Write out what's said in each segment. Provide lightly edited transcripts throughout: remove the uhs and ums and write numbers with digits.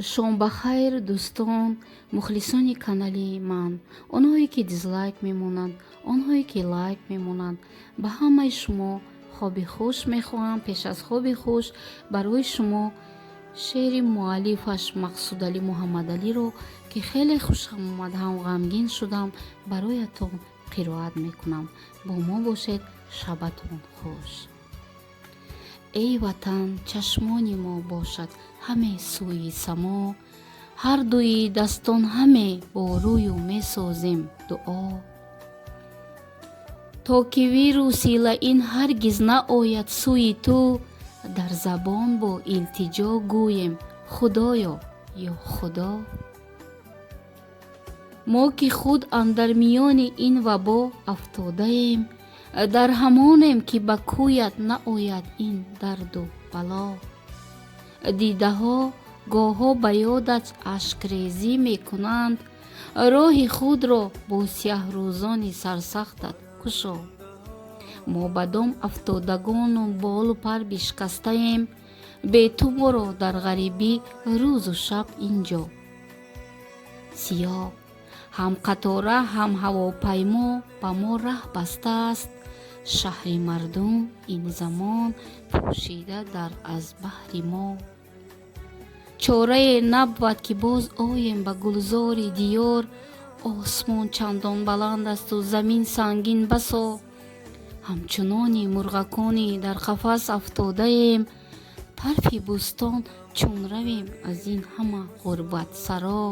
Шом ба хайр, дӯстон, мухлисони канали ман, онҳое ки дизлайк мемонанд, онҳое ки лайк мемонанд. Ба ҳамаи шумо хоби хуш мехоҳам. Пеш аз хоби хуш барои шумо шеъри муаллифаш Мақсудалӣ Муҳаммадалиро, ки хеле хушам омад, ҳам ғамгин шудам, бароятон қироат мекунам. Бо мо бошед, шабатон хуш. Эй Ватан, чашмони мо бошад ҳаме сӯи само, ҳардуи дастон ҳаме бо рӯю месозем дуо, то ки вируси лаин ҳаргиз наояд сӯи ту, дар забон бо илтиҷо гӯем: Худоё, ё Худо. Мо ки худ андар миёни ин вабо афтодаем, дар ҳамонем, ки ба кӯят наояд ин дарду бало. Дидаҳо гоҳҳо ба ёдат ашкрезӣ мекунанд, роҳи худро бо сиёҳрӯзони сарсахтат кушо. Мо ба дом афтодагону болу пар бишкастаем, бе ту моро дар ғарибӣ рӯзу шаб инҷо сиёҳ. Ҳам қатора, ҳам ҳавопаймо ба мо раҳ бастааст, шаҳри мардум ин замон пӯшида дар аз баҳри мо. Чорае набвад, ки боз оем ба гулзори диёр, осмон чандон баланд асту замин сангин басо. Ҳамчунони мурғакони дар қафас афтодаем, тарфи бӯстон чун равем аз ин ҳама ғурбатсаро.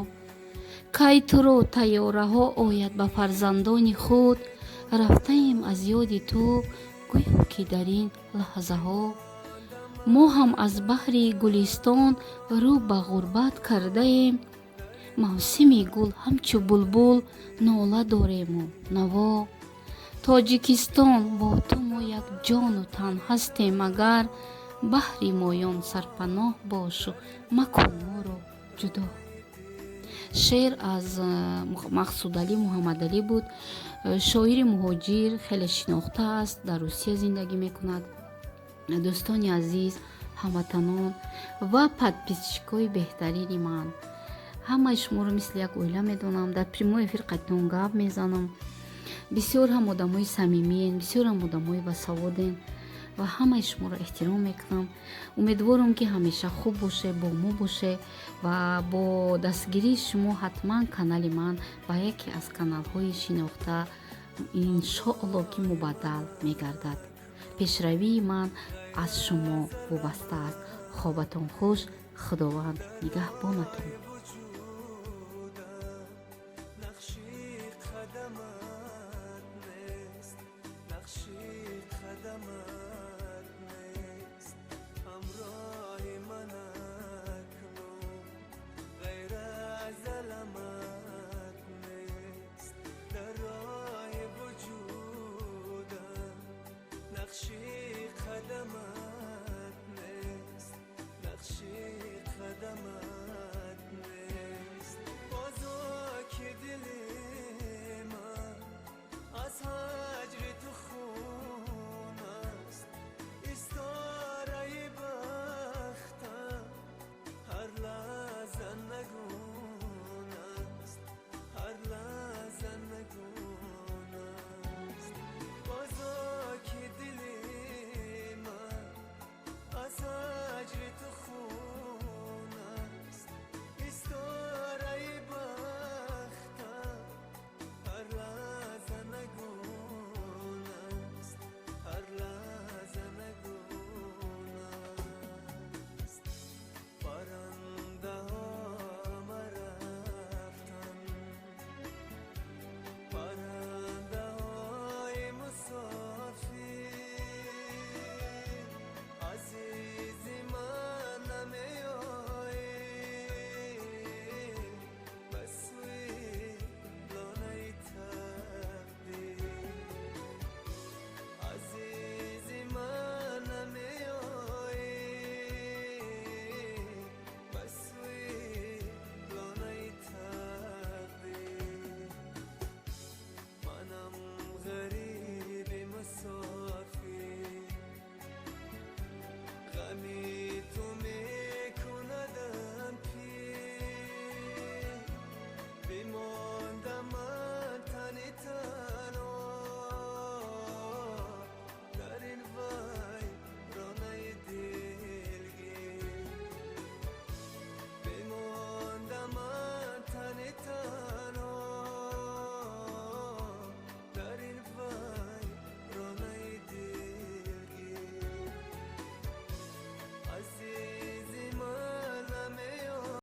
Кай туро тайёраҳо ояд ба фарзандони худ, рафтаем аз ёди ту гӯё ки дар ин лаҳзаҳо. Мо ҳам аз баҳри гулистон рӯ ба ғурбат кардаем, мавсими гул ҳамчу булбул нола дорему наво. Тоҷикистон, бо ту мо як ҷону тан ҳастем, агар баҳри моён сарпаноҳ бошу, макун моро ҷудо. Шеър аз Мақсудалӣ Муҳаммадалӣ буд, шоири муҳоҷир, хеле шинохта аст, дар Русия зиндагӣ мекунад. Дӯстони азиз, ҳамватанон ва подписчикои беҳтарини ман, ҳамаи шуморо мисли як оила медонам. Дар прямой эфир қатитон гап мезанам. Бисёр ҳам одамои самимиен, бисёр ҳам одамои басаводен ва ҳамаи шуморо эҳтиром мекунам. Умедворам, ки ҳамеша хуб боше, бо мо боше ва бо дастгирии шумо ҳатман канали ман ба яке аз каналҳои шинохта, иншоалло, ки мубаддал мегардад. Пешравии ман аз шумо вобаста аст. Хобатон хуш, Худованд нигаҳбонатон. Нақши қадамат нест, нақши қадамат нест ҳамроҳи ман акнун, ғайр аз аламат нест дар роҳи вуҷудам. Нақши қадамат нест, нақши қадамат.